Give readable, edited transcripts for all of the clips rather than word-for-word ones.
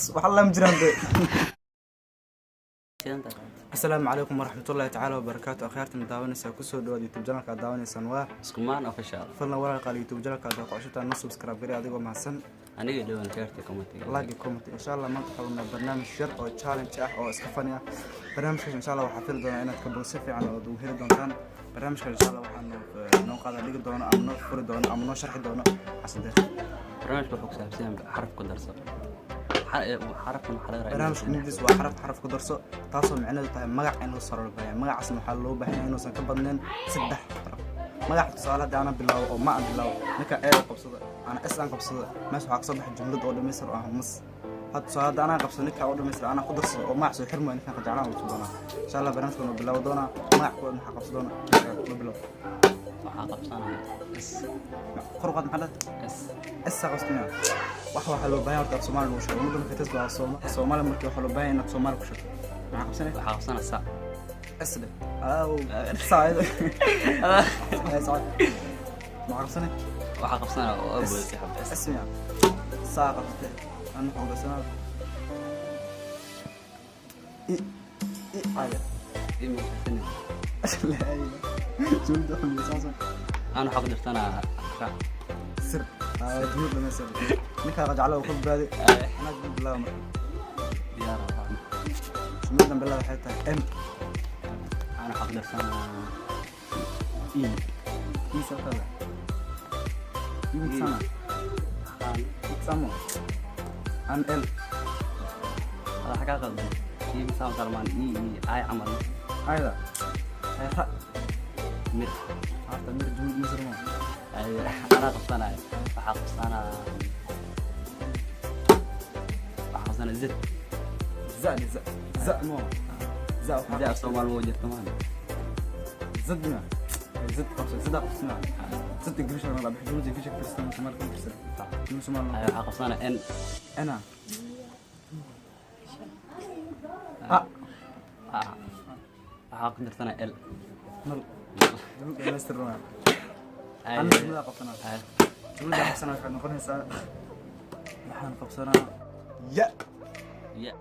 Wax alla ma jiraan de. Asalaamu calaykum waraxmatullaahi tacaala wabarakaatu. Akhyaartan daawanaysaa, kusoo dhawaad YouTube channelka aad daawanaysaan waa Iskumaan Official. Fadlan walaal qaal, YouTube channelka aad ku cusubtaan no subscribe gari adigoo mahadsan. Aniga dhawaan share-ta, comment-iga. Like iyo comment insha Allah. Maanta waxaa wadnaa barnaamij yar oo challenge ah oo iska funny ah. Barnaamijkaas insha Allah waxaa fili doonaa inaad ka bog si fiican ood ugu heli doontaan. Barnaamijkaas insha Allah waxaa noo qaada dhigi doono ama noo furi doono ama noo sharxi doono Xasan Deeq. Barnaamijka wuxuu ku saabsan yahay xaraf ku darso. Xarafkan waxaa laga rabaa. Barnaamijka mugdiis waa xaraf xaraf ku darso, taasoo micnaheedu tahay magac in la saro loo baahan yahay. Magacaasna waxaa loo baahan yahay inuusan ka badnayn saddex xaraf. Magac tusaale, haddii ana bilaabo oo ma aan bilaabo, ninka e u qabsado, ana s aan qabsado, meesha waxaa kasoo baxay jumlad oo dhamaystir oo ah mas. Hadda tusaale, haddii anaa qabsado, ninka oo dhamaystir anaa ku darsado oo magac soo xirmayo, ninkan qajaclaan uu doonaa insha Allah. Barnaamijkan uu bilaabo doonaa. Magac kuwaad maxaa qabsan doonaa? Ma bilow. Waxaa qabsanaya S. Kor u qaad, maxaa dhahday? S. S qabsanaya. Waxaa loo baahan yahay horta af Soomaali lagu sheego. Ummadda markay tas waa Soomaali, markii waxaa loo baahan yahay inaad Soomaali ku sheegto. Maxaa qabsanaya? Waxaa qabsanaya sa. S dhe. Aw, saayid. Ay socod. Maxaa qabsanay? Waxaa qabsanaya oo boodsi xab S. S miya? Saa qabsatay. Ana waxaan qabsanaa I I aya. Ima qabsanaya. La jumlada waxaa saasa. Ana waxaa ku darsanaa ra. Sir. Aa, jumlad dhamaystir. Ninka qajacla uu ka badbaaday. Anaa jumlad bilaaba marka. Diyaar ah. Jumladan bilaaba waxay tahay M. Ana waxaa ku darsanaa E. I sabtada. I sana. Aan Samo. An L. Waxaa kaa qaldan. E misaan salmaan E E I camal. Ayda. Ay ra. Mir. Horta mir jumlad misir ma. Ay, anaa qabsanaya. Waxaa qabsanaa Z. Za za za mo. Za. Z af Soomaali ma jirto maana. Zad ma. Zad qabso, zad qabsana. Zad English la bixi, jumlad English ka tirsan Soomaali ka tirsan. Jumlad Soomaali. Ay, waxaa qabsanaa N. Ana. A. A. Waxaa ku darsanaa L. Nal. Jumlad dhamaystir ma. Ay. Ana jumlada qabsanaa. Ay. Jumlada qabsanaa waxay noqonaysaa, waxaan qabsanaa ya. Ya.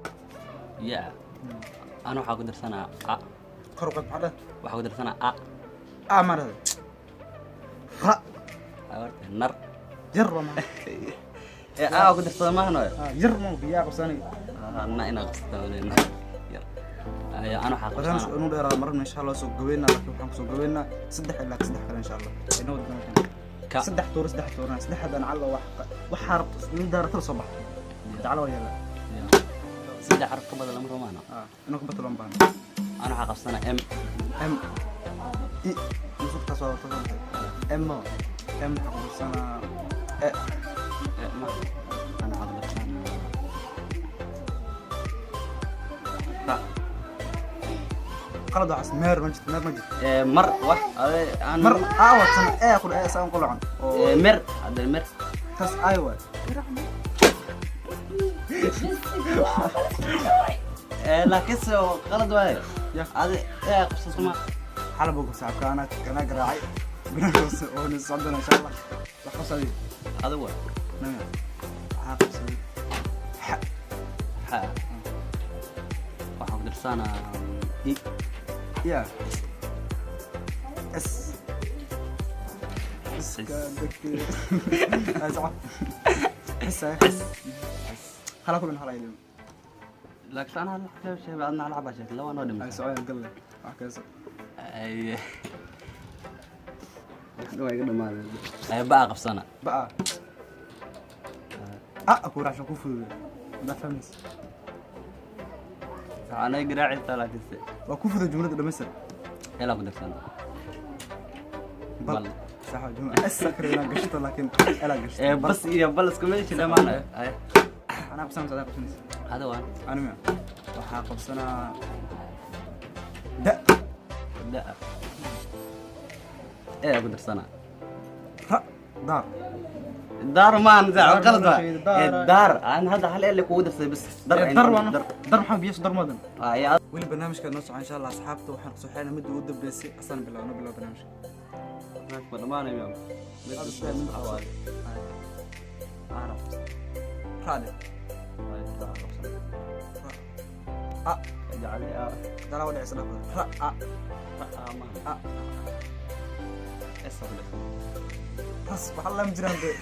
Ya. Ana waxaa ku darsanaa A. Kor u qaad, maxaa dhah? Waxaa ku darsanaa A. A ma dhahday? Ra. Horta nar. Yar waa maxay? Ee, A ku darsada maahno. Ah, yar ma biyaa qabsanay. Na inaa qabsataa waleena. Yar. Ay, ana waxaa Barnaamijka qabsanaa. inuu dheeraado marna insha Allah soo gabeynaa, laakiin waxaan kusoo gabeynaa saddex ilaa saddex kale insha Allah. Inoo wadana Ka. Saddex tuur, saddex tuurna, saddex haddaan calla wax waxaa rabto mid daarata soo baxo jaclo waa yeela. Ya. Saddex xaraf ka badan lama rabo maahno. Ah, inuu ka bato lama baahno. Ana waxaa qabsanaa M. M I yusuftaas waa wata soo M no M waxaa ku darsanaa E. E ma. Ana waxaa ku darsanaa Ra. Qalad waxaas, meer ma jirto, meer ma jirto. Ee, mar wax ade aan Mar a watan e ku e saan qolacan oo. Ee, mer hadda mer. Tas ay waay. Ee, laakiin se qalad waaye. Ya. Ade ee qabsato ma. Xalab ugu saabka ana kana garaacay barnaamijkaas oo ni socdana insha Allah. Wax qabsaday. Adigu waa. Namiya waxaa qabsaday xa. Ha. Waxaan ku darsanaa I. Ya, S iska degtay. Ay soco xisa hala kulin hala ilin. Laakiin ana hal xabaa sheegay, adna hal xabaa sheegay, laba noo ay dhimay. Soco galle wax kayso. Ay. Waa iga dhamaaday. Ay, baa qabsana. Ba'a a ku raaxsho ku fudude ma fahmaysa. Waxaana garaacaysaa laakiin se. Waa ku fudude jumlada dhamaystir. Elaa ku darsana. Bal. Bal. Sax waa jumla S sakar inaa gashto, laakiin elaa gashto. Ee, bas iyo bal isku meesha dhamaana. Ay. Anaa qabsanaysa, adaa qabsanaysa. Hada waan. Anima waxaa qabsanaa da. Da. Ee, ku darsana. Ra daar. Daar maan Daar qalad waa. daar. Ee, daar aan hadda hal ele kugu darsaday bas. dar dar dar waan dar maxaa biyo dar madan. Ay. Weli barnaamijka noo socon insha Allah. Asxaabta waxaan kusoo xeynaa midda ugu dambeysay asana bilaawno, bilaw barnaamijka. Ma dhamaanayo. Mid Mid arab. Raade. Ay, arab. A. Jacali a. Dala u dhicisa dhafada ra a. Ra a ma. A. S ku dhacsan. Ras waxaa lama jiraan dee.